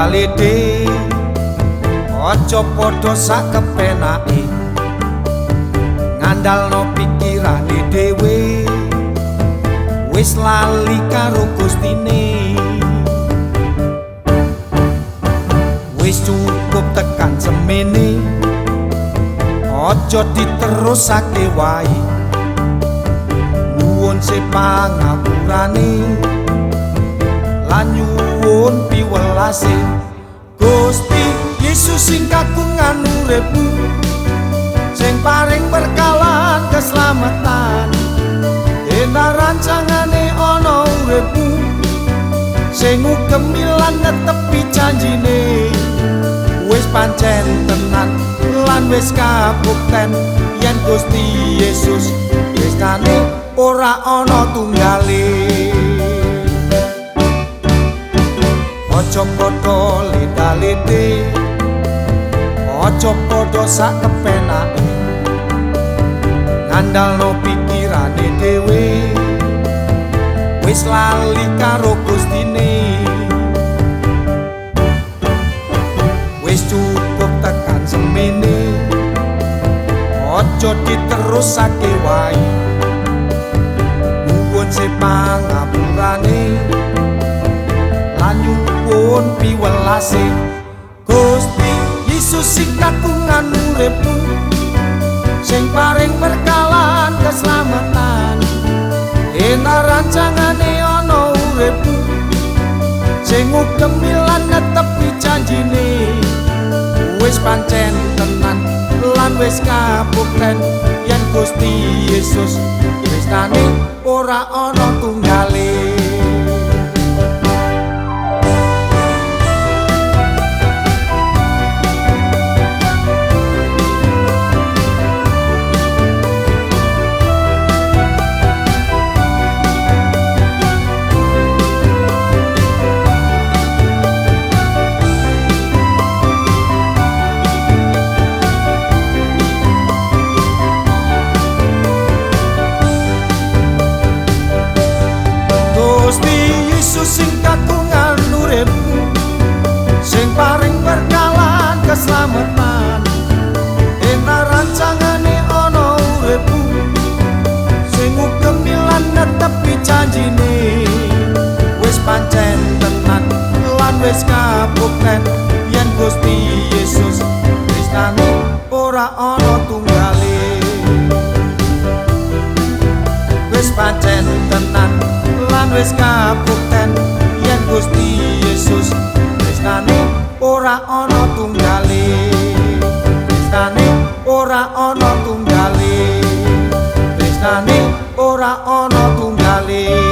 leda-lede, aja padha sak kepenake, ngandalno pikirane dhewe, wis lali karo Gustine. Wis cukup tekan semene, aja diterusake wae, nyuwun sepangapurane lan nyuwun piwelase. Gusti Yesus sing kagungan uripmu, sing paring berkalan keselamatan, ena rancangane ana uripmu, sing ngugemi lan netepi janjine. Wis pancen tenan lan wis kabukten yen Gusti Yesus kristane ora ana tunggale. Aja padha leda-lede, aja padha sak kepenake, ngandalno pikirane dhewe, wis lali karo Gustine. Wis cukup tekan semene, aja diterusake wae, nyuwun sepangapurane lan nyuwun piwelase. Gusti Yesus sing kagungan uripmu, sing paring berkalan keselamatan, ena rancangane ana uripmu, sing ngugemi lan netepi janjine. Wis pancen tenan lan wis kabukten yen Gusti Yesus kristane ora ana tunggale. Gusti Yesus sing kagungan uripmu, sing paring berkalan keselamatan, ena rancangane ana uripmu, sing ngugemi lan netepi janjine. Wis pancen tenan lan wis kabukten yen Gusti Yesus kristane ora ana tunggale. Wis pancen tenan lan wis kabukten yen Gusti Yesus kristane ora ana tunggale. Kristane ora ana tunggale. Kristane ora ana tunggale.